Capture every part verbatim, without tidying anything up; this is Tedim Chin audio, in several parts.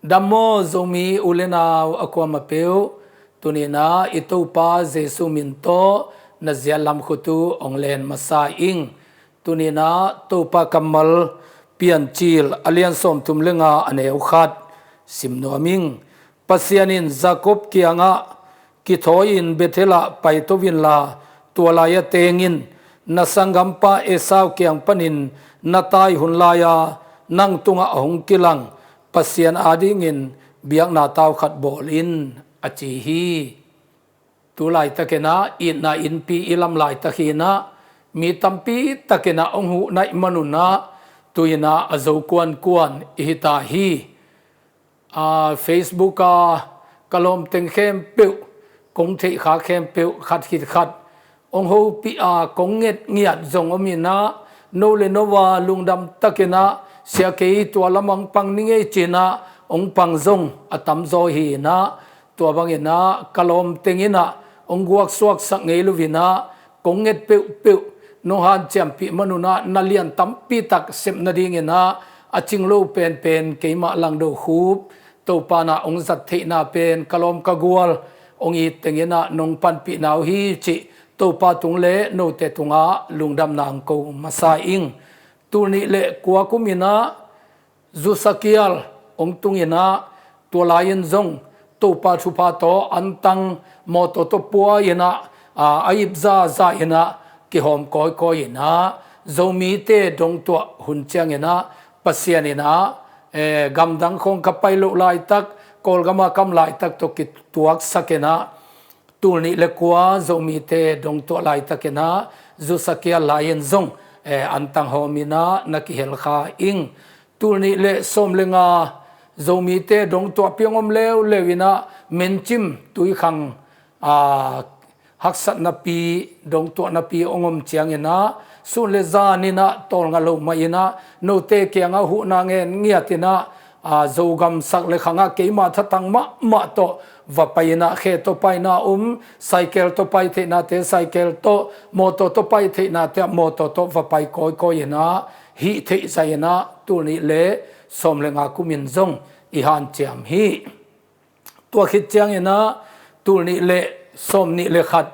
Dam maw Zomi u le nau a kuamah peuh, tuni-in ah i Topa Jesu min tawh na ziat lam khut uh hong len masa ing. Tuni-in ah Topa kammal Piancil a lian sawmthum le nga a neu khat sim nuam ing. Pasian in Jakob kiangah, "Kithawi-in Bethel ah paito inla, tua lai-a teng in, na sanggampa Esau kiang panin na tai hun lai-a nang tungah a hong kilang Pasian adingin biakna tau khat bawl in," a ci hi. Tu laitakin ah itna innpi i lam laitak hi-in ah, mi tampi takin ah hong huh naih manun ah, tu-in ah a zo kuankuan i hi ta hi. A, Facebook a ka lawmteng khempeuh, kong theihkha khempeuh khat khit khat hong hopih a, kong nget ngiat zong om in ah, no le no a lungdam takin ah, "Sia, kei tua lamah hong pang ning ei," ci-in ah hong pang zong a tamzaw hi-in ah, tua bangin ah ka lawmteng in ah hong guaksuaksak ngei lo-in ah, kong nget peuhpeuh nong hanciampih manun ah, na lian tampi tak sep nadingin ah a cing lo penpen keimah Langdo Khup, Topa in ah hong zat theihna pen ka lawm ka gual hong it teng in ah nong panpihna uh hi cih Topa tung le note tungah lungdamna hong ko masa ing. Tul nih le kua kum in ah Zusakial hong tung in ah, tua lai-in zong Topa thupha tawh antang mawtaw tawh pua in ah, a, a ip zaza in ah kihawm kawikawi in ah, Zomite dongtuah hun ciangin ah, Pasian in ah, eh, gamdang khawng ka pai loh laitak, Kawlgam a ka om laitak tawh kituaksak in ah, tul nih le kua Zomite dongtuah laitakin ah, Zusakial lai-in zong, eh, antang hawm in ah na kihel kha ing. Tul nih le sawm le nga Zomite dongtuahpi hong om leuleu in ah, Mencim tuikhang, a, haksatnapi, dongtuahnapi hong om ciangin ah, sun le zan in ah tawlnga lo mah in ah, note kiangah huhna ngen ngiat in ah, a, Zogam sak le khangah keima thatang mahmah tawh va pai in ah, khe tawh paina om, cycle tawh pai theihnate cycle tawh, mawtaw tawh pai theihnate ah mawtaw tawh va pai kawikawi in ah, hih theih zah in ah tul nih le sawm le nga kum in zong i hanciam hi. Tua khit ciangin ah tul nih le sawm nih le khat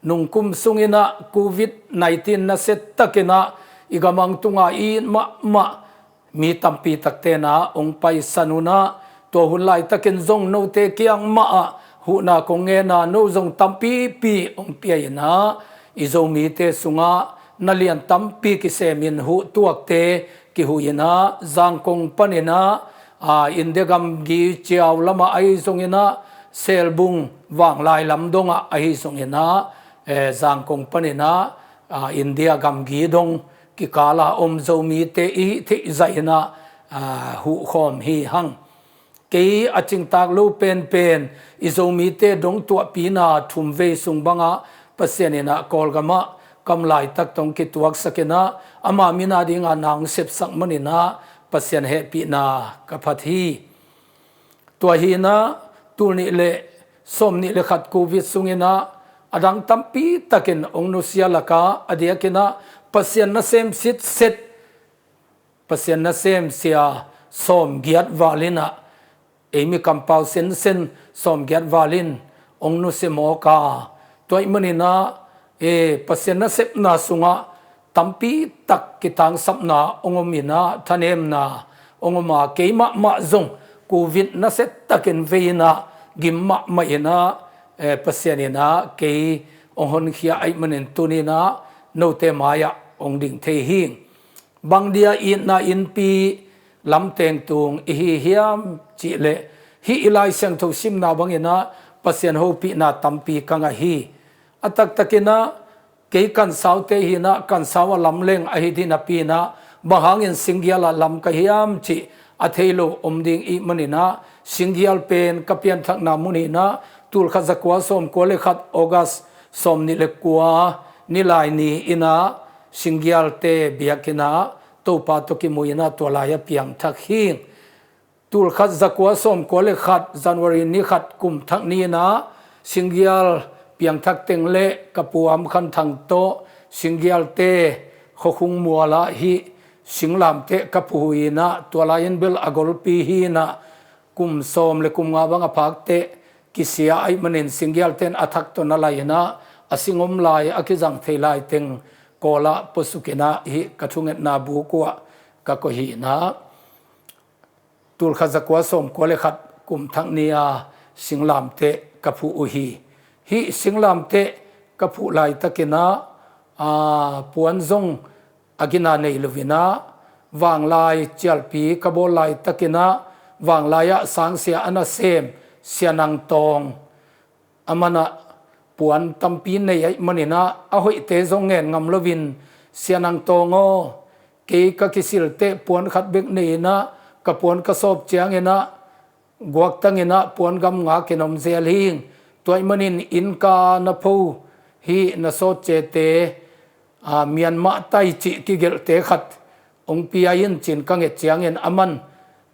nungkum sungin ah Covid nineteen nasia takin ah i gamang tungah i it mahmah mi tampi takte in ah hong paisan un ah, tua hun laitakin zong note kiang mah ah huhna kong ngen a, no zong tampipi hong pia in ah, i Zomite sungah na lian tampi kisemin huh tuakte kihuh in ah, Zangkong panin ah, a, India gamgi ciau lamah ahi zongin ah, Selbung vanglai lam dongah ahi zongin ah, eh, Zangkong panin ah, a, India gamgi dong kikal a om Zomite i hih theih zah in ah, a, huhkhawm hi hang. Kei a cingtak lo penpen i Zomite dongtuahpina thum vei sung bangah Pasian in ah Kawlgam ah ka om laitak tawh hong kituaksak in ah, ama min adingin na hong sepsak manin ah Pasian hehpihna ka phat hi. Tua hi in ah tul nih le sawm nih le khat Covid sungin ah a dang tampi takin hong nusia lakah a diakin ah Pasian nasem sitset, Pasian nasem sia sawmgiat val in ah, ei mi kampau sinsen sawmgiat val in hong nusia mawk a, tua ahih manin ah, eh, Pasian nasepna sungah tampi tak kitangsapna hong om in ah, thanemna hong om a, kei mahmah zong Covid nasia takin vei in ah, gim mahmah in ah, eh, Pasian in ah kei hong honkhia ahih manin tuni in ah note mai-ah hong ding thei hi. Bang dia itna innpi lamteng tung i hi hiam cih leh, hih i Lai Siangtho simna bangin ah Pasian hopihna tampi ka ngah hi. A taktakin ah kei kansaute hi in ah, kansau a lamleng ahi ding napi in ah, bang hangin singgial ah lam ka hiam cih a thei lo om ding ahih manin ah, singgial pen ka pianthakna mun hi in ah, tul khat za kua sawm kua le khat August sawm nih le kua Nilaini in ah, singgialte biakinn ah Topa tawh kimu in ah tua lai-ah piangthak hi. Tul khat za kua sawm kua le khat January ni khat kum thak ni in ah singgial piangthak teng le ka pu Am Khan Thang tawh singgialte Khuakhung mual ah hih singlamteh ka phu in ah, tua lai-in bel a golpi hi in ah, kum sawm le kum nga bang a phak teh kisia ahih manin singgial ten a thak tawh na lai inah a sing om lai a kizang thei lai teng Kawlah puasukinah hih ka thungetna buk uh ah ka koih hi inah tulkhat zakua sawmkua le khat kum thak ni-a singlamteh ka phuh uh hi. Hih singlamteh ka phuh laitakinah aa, puan zong a gina nei lo inah vanglai cialpi ka bawl laitakinah vanglai-ah sangsia a nasem Sia Nang Tawng a manah puan tampi nei ahih maninah a hoihte zong ngen ngam loin Sia Nang Tawng aw, kei ka kisil teh puan khat bek nei inah ka puan ka sawp cianginah guaktang inah puan gam ngakin om zel hing. Tua ahih manin innka na pho hih na sawt ciate aa, Myanmar tai cih kigelhte khat hong pia in ci-in ka nget ciangin a man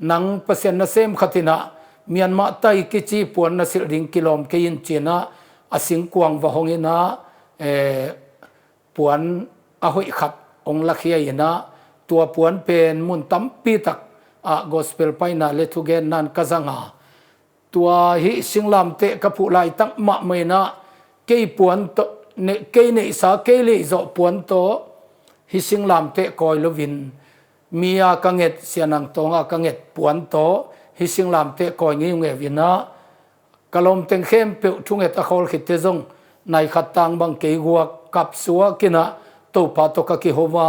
nang Pasian nasem khat inah Myanmar tai kici puan na silh ding kilawm kei in ci-inah a singkuang va hong inah eh, puan a hoih khat hong lakhia inah tua puan pen mun tampi tak ah gospel paina le thugenna'n ka zang a. Tua hih singlamteh ka phuh laitak mahmah inah kei puan tawh ne-, kei neihsa kei leihzawh puan tawh hih singlamteh kawi loin mi-a ka nget Sia Nang Tawng-a ka nget puan tawh hih singlamteh kawi ngeungeu inah ka lawmteng khempeuh thunget a khawl khitte zong nai khat tang bang kei guak kapsuak inah Topa tawh ka kiho a,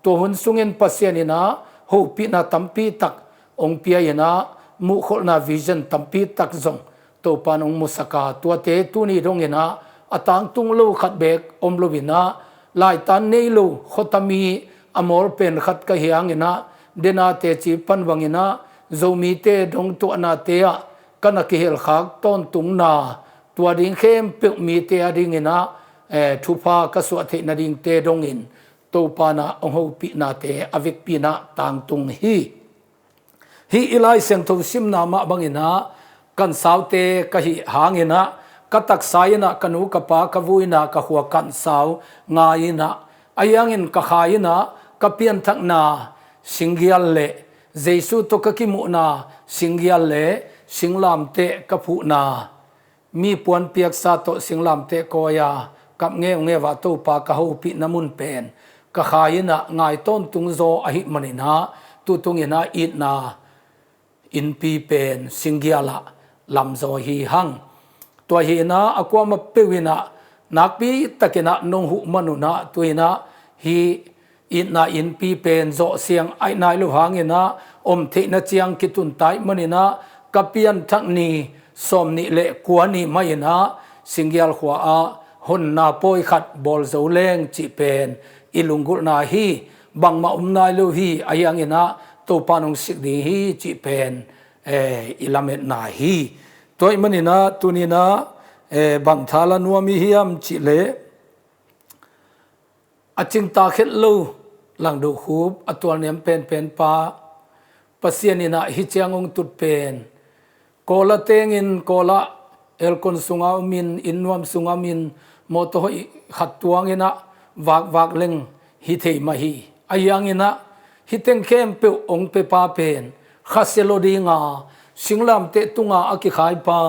tua hun sungin Pasian inah hopihna tampi tak hong pia inah muhkholhna vision tampi tak zong Topa in hong musak a, tuate tuni dong inah a tangtung lo khat bek om lo inah laitan nei lo khuata mi a mawl pen khat ka hi hang inah dena teci pan bang inah Zomite dong tuahnate ah ka na kihel khak tawntungna tua ding khempeuh mite a ding inah eh, thupha ka suah theih nadingte dongin Topa inah hong hopihnate a vekpi inah tangtung hi. Hih i Lai Siangtho simna mah bang inah kan saute ka hih hang inah ka taksa inah ka nu ka pa ka vuina ka khua kan sau ngai inah ahi hangin ka kha inah ka pianthakna singgial le Jesu tawh ka kimuhna singgial le singlamteh ka phuhna mi puan piaksa tawh singlamteh kawi-a kap ngeungeu a Topa ka hopihna mun pen ka kha inah ngai tawntung zaw ahih man inah tutung inah itna innpi pen singgial ah lamzaw hi hang. Tua hi inah a kuamah peuh inah nakpi tak inah nong huh man un ah tu inah hih itna innpi pen zawh siang aih nai lo hang inah om theihna ciang kitun ta ahih man inah ka pianthak ni sawmnih le kua ni mah inah singgial khua ah honna pawi khat bawl zo leng cih pen i lunggulhna hi. Bangmah om nai lo hi, ahi hang inah Topa in hong sik ding hi cih pen eh, i lametna hi. Tua ahih man inah tuni inah eh, bang tha la nuam i hiam cih leh a cingtak het lo Langdo Khup a tualniam penpen pa Pasian inah hih ciang hong tut pen Kawlah tengin Kawlah elkon sungah omin, inn nuam sungah omin, mawtaw hoih khat tuang inah vakvak leng hi thei mah hi. Ahi hang inah hih teng khempeuh hong pia pa pen khasia lo dinga singlamteh tunga a kikhai pa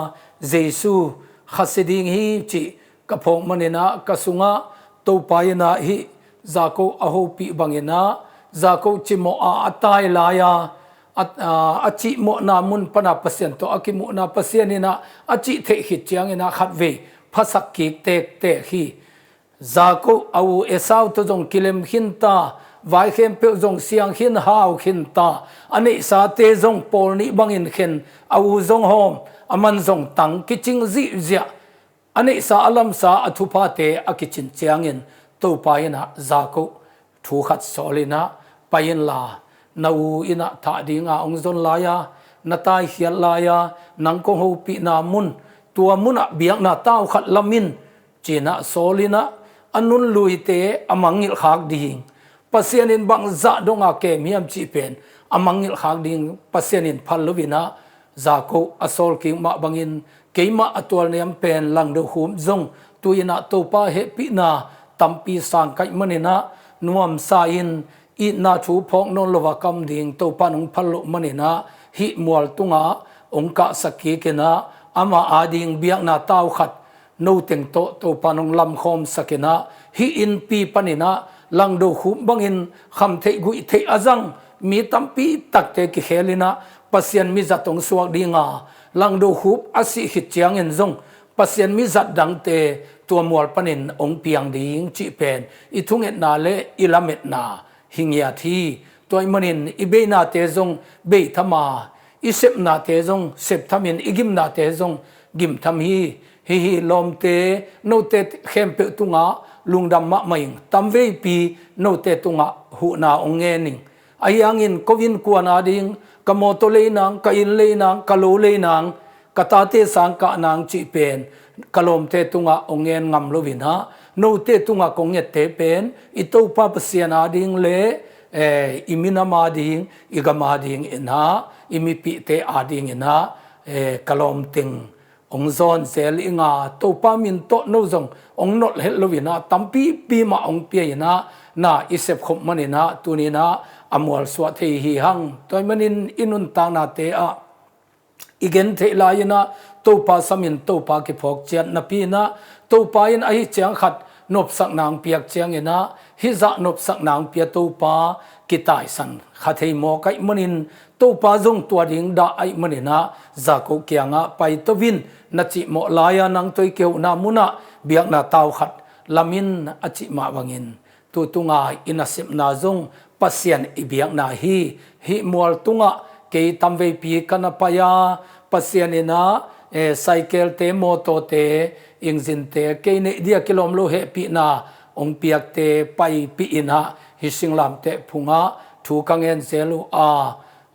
Jesu khasia ding hi cih ka phawk man inah ka sungah Topa inah hih Jakob a hopih bang inah Jakob cimawh a a tai lai-a a, a, a cihmawhna mun pana Pasian tawh a kimuhna Pasian inah a cih theih khit ciang inah khatvei phasak kik tektek hi. Jakob a u Esau tawh zong kilem khinta, vai khempeuh zong siang khin hau khinta, a neihsate zong pawl nih bangin khen, a u zong hawm, a man zong tang kicing zihziah. A neihsa a lamsa a thuphate a kicin ciangin Topa inah Jakob thu khat sawl inah pai inla na u inah thah dinga hong zon lai-a na taikhiat lai-a nang kong hopihna mun tua munah biakna tau khat lam in ci inah sawl inah a nunluite a mangngilh khak ding Pasian in bangzah donga kem hiam cih pen a mangngilh khak ding Pasian in phal lo inah Jakob a sawl kik mah bangin keimah a tualniam pen Langdo Khup zong tu inah Topa hehpihna tampi sang ka hih man inah nuamsa in itna thu phawk nawn lo a ka om ding Topa in hong phal loh man inah hih mual tungah hong kahsak kik in ah, amah ading biakna tau khat no teng tawh Topa in hong lamkhawmsak in ah, hih innpi panin ah langdo khup bangin kham theih guih theih a zang mi tampi takte kikhel in ah Pasian mizat hong suak ding a, langdo khup a sih khit ciangin zong Pasian mizat dangte tua mual panin hong piang ding cih pen i thungetna le i lametna hi ngiat hi. Tua ahih manin i beinate zong beitham a, i sepnate zong septham in, i gimnate zong gimtham hi. Hih hi lawmte, note khempeuh tungah lungdam mahmah ing. Tamveipi note tungah huhna hong ngen ing. Ahi hangin ko innkuan ading, ka mawtaw lei nang, ka inn lei nang, ka lo lei nang, ka tate sang kah nang cih pen ka lawmte tungah hong ngen ngam lo in ah, note tungah kong ngette pen i Topa Pasian ading le, eh, i minam ading, i gam ading in ah, i mipihte ading in ah, eh, ka lawm teng hong zawn zel ing a, Topa min tawh no zong hong nolh het lo in ah, tampipi mah hong pia in ah, na i sepkhop man in ah, tuni in ah a mualsuah thei hi hang. Tua ahih manin i nuntaknate ah i gentheih lai in ah Topa sam in Topa kiphawk ciat napi in ah, Topa in ahih ciang khat nopsakna hong piak ciangin ah, hih zah nopsakna hong pia Topa kitaisan kha thei mawk ahih manin, Topa zong tua ding dah ahih manin ah, Jakob kiangah pai to in, na cihmawh lai-a nang tawh i kihona munah biakna tau khat lam in, a cih mah bangin, tu tunga i nasepna zong Pasian i biakna hi. Hih mual tungah kei tamveipi ka na pai a, Pasian in ah, eh, cycle-te, mawtawte, engine-te, kei neih dia kilawm lo hehpihna hong piakte paipih in ah, hih singlamteh phungah thu ka ngen zel uh a,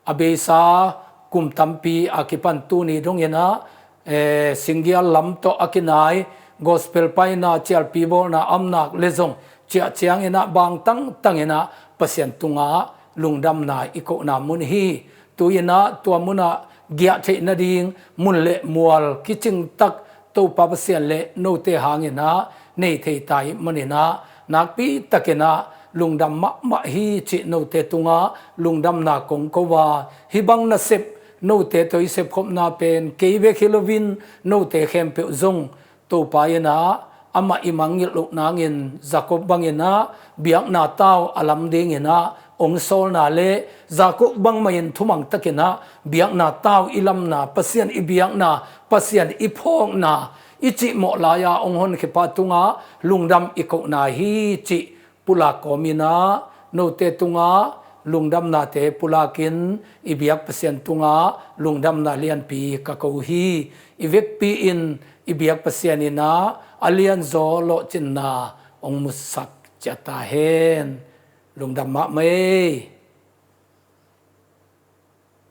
a beisa kum tampi a kipan tuni dong in ah, eh, singgial lam tawh a kinai, gospel paina, cialpi bawlna a om nak le zong ciah ciangin ah, bang tangtang in ah Pasian tungah lungdamna i kohna mun hi. Tu in ah tua munah giah theih nading mun le mual kicing tak Topa Pasian le note hangin ah nei thei ta ahih manin ah, nakpi takin ah lungdam mahmah hi cih note tungah lungdamna kong ko a, hih bang nasep note tawh i sepkhopna pen kei bek hi lo in, note khempeuh zong Topa in ah amah i mangngilh loh nangin Jakob bangin ah biakna tau a lam dingin ah hong sawlna le Jakob bangmah in thumang takin ah biakna tau i lamna, Pasian i biakna, Pasian i phawkna, i cihmawh lai-a hong honkhia pa tungah lungdam i kohna hi cih pulak kawmin ah, note tungah lungdamnate pulakin i biak Pasian tungah lungdamna lianpi ka ko hi. I vekpi-in i biak Pasian in ah a lianzaw lawhcinna hong musak ciat ta hen. Lungdam mahmah ei.